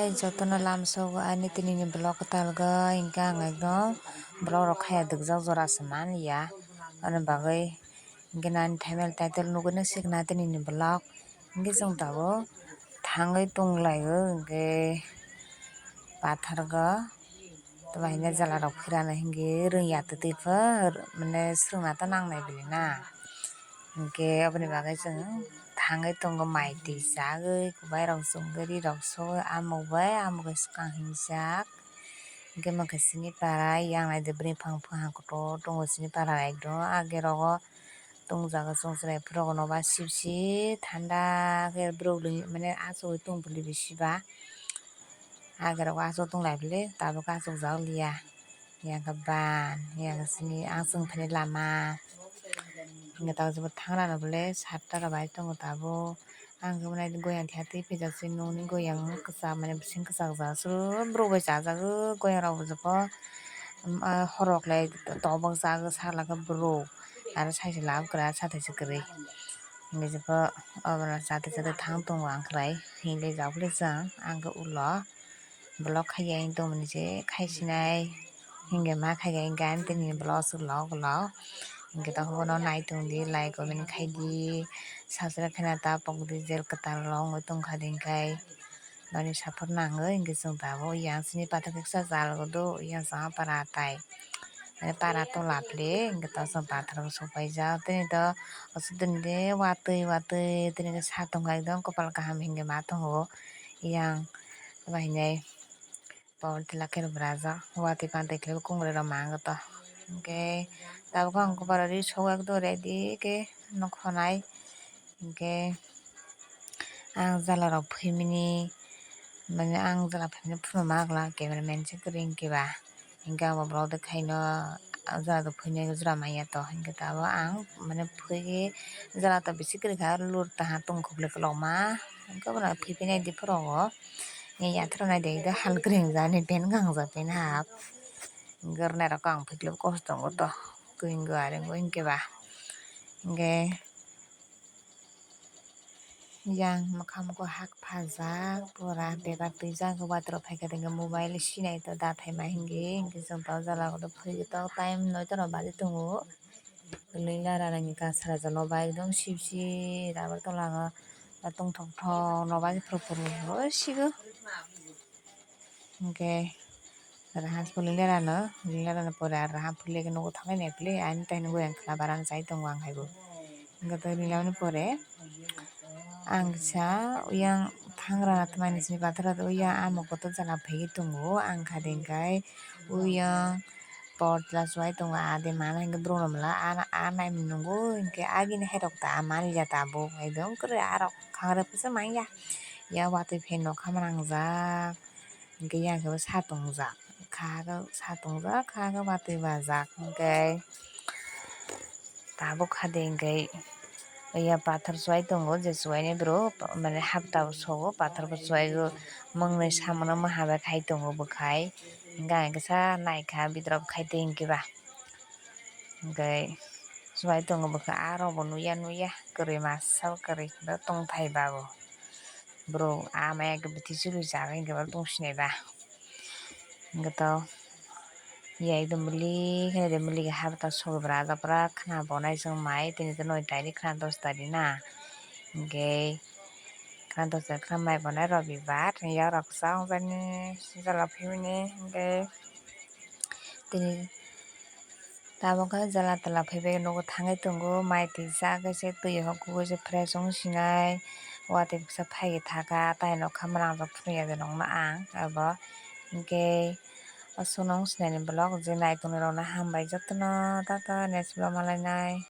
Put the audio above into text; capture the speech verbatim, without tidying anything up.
Jotono lamsogo ani tini ni vlog kwtal go, hinkhe ang ekdom vlog rok khaya dukjak jora se man ya, ani bagwi hinkhe nini thumbnail title nugwi no sikna tini ni vlog. Hinkhe chwng tabuk thangwi tonglaio, hinkhe pathar go. Tei bahai no jala rok phirana hinkhe rwngya twtwi pho mane swrwngna to nangnai bini na. Hinkhe oboni bagwi chwng thangwi tongo, mai twi chagwi, kwbai rok chumgwi, ri rok sogwi, amuk bai amuk bai swkang hinjak. Hinkhe mankhe chini para yang naidi bwrwi phang phang kotor tongo chini para ekdom age rogo. Tongjago chwng chwrai phuru rok no ba sip sip thanda khe borok mane achugwi tong bwlwi bisi ba. Age rok o achuk tong lai bwlwi tabuk achukjak liya. Yang khe ban yang khe sini ang chwng phaini lama. Hinkhe tabuk thangrano bwlwi satta rok bai tongo tabuk. Ang khe mwnai goyang thai twi phaijak se nokni goyang kwcham mane bising kwchak jak se borok bai chajagwi goyang rok bo jepho. Horok lai tobok jak sakla khe borok aro sai se lab kwrwi aro satai se kwrwi hinwi jepho obono chatai chatai thang tongo ang kwlai hinwi jak phuru chwng ang khe ulo. Vlog khaiya ang tongmani se khaisinai hinkhe ma khaiya hinkhe ani tini vlog se log log hinkhe tongkhe bono nai tongdi like comment khaidi subscribe khaina ta pokdi jel kwtal rok wngwi tongkha hinkhe noni support nangwi hinkhe chwng tabuk yang sini pathor kisa jal do yang sama para tai. Mane para tola phili hinkhe to chwng pathor bo sopaijak tini to aswk dini de watwi watwi tini khe sa tongkha ekdom kopal kaham hinkhe ma tongo yang. Abo hinai power tila khe rw brajak watwi pantwi khe kongrai rok ma ang to hinkhe tabuk ang koparo ri sok ekdom ready khe nokho nai hinkhe ang jala rok phimini mane ang jala phimini phunukma agla camera man se kwrwi hinkhe ba hinkhe abo borok de khaino jala rok phunuknai jora manya to hinkhe tabuk ang mane phunukgwi jala to bisi kwrwi kha lur taha tongkho bwlai kwlokma hinkhe bono phiphinai diphuru o. Yathra naidi ekdom hal kwrwi wngjak ani pant kangjak pant half. Hinkhe rwnairokhe ang phiklo kosto tongo to kwrwngwi arwngwi hinkhe ba. Hinkhe yang mwkha mukhung hak phajak pura bebak twijak watwi rok phaikha hinkhe mobile sinai to da thaima hinkhe hinkhe chwng to jala o phikhe to time noito rok baji tongo. Kwlwng lara rani kasra jalo ba ekdom sip sip rubber tola o tongthok thok no ba phuru phuru sigo. Hinkhe raha kwlwng lara no kwlwng lara ni pore aro raha phulwi khe nugo thangnai nai phulwi ani tai nugwi ang khwla barang chai tongo ang hai bo. Hinkhe to kwlwng lamani pore ang kisa yang thangra tongmani sini pathor o yang amo kotor jana phaiwi tongo ang kha de hinkhe yang. Por tla chuwai tongo, ah, de mano hinkhe borok rok mla ah, ah, naimani nungo hinkhe agini hai rok ta ah manliya tabuk, ekdom kwrwi ah rok kha rwpasa manya. Ya watwi fan rok kha mwnangjak, hinkhe yang khe bo sa tongjak, kha khe sa tongjak, kha khe watwi bajak hinkhe. Tabuk kha de hinkhe ya pathor chuwai tongo, je chuwaini borok mane hapta o sogo pathor bo chuwai o, mwngnwi samono maha bai khai tongo bwkhai, hinkhe ang kisa naikha bidrop khai tei hinkhe ba, hinkhe chuwai tongo bwkha ah rok bo nuya nuya kwrwi masa kwrwi tongthai ba bo borok ah maya khe bithi chului chagwi hinkhe ba tongsinai ba. Hinkhe to ya ekdom milik hai de milik hai bo ta sogwi bwrajak pura khwna bonai chwng mai tini to noi tarikh khwna dos tarikh na hinkhe khwna dos tarikh khwna mai bonai robibar yakrok kwchang jani jala phimani hinkhe tini. Tabuk khe jala tola phaibai nugo thangwi tongo, mai twi chagwi se twi o hokugwi se fresh wng sinai. Watwi kisa phaiwi thaka, tai nokha mwnang rok phunukya de nokno ang abo. Hinkhe aswkno wng sinai ni vlog je naitongnai rokno hambai jotono, tata next vlog malainai.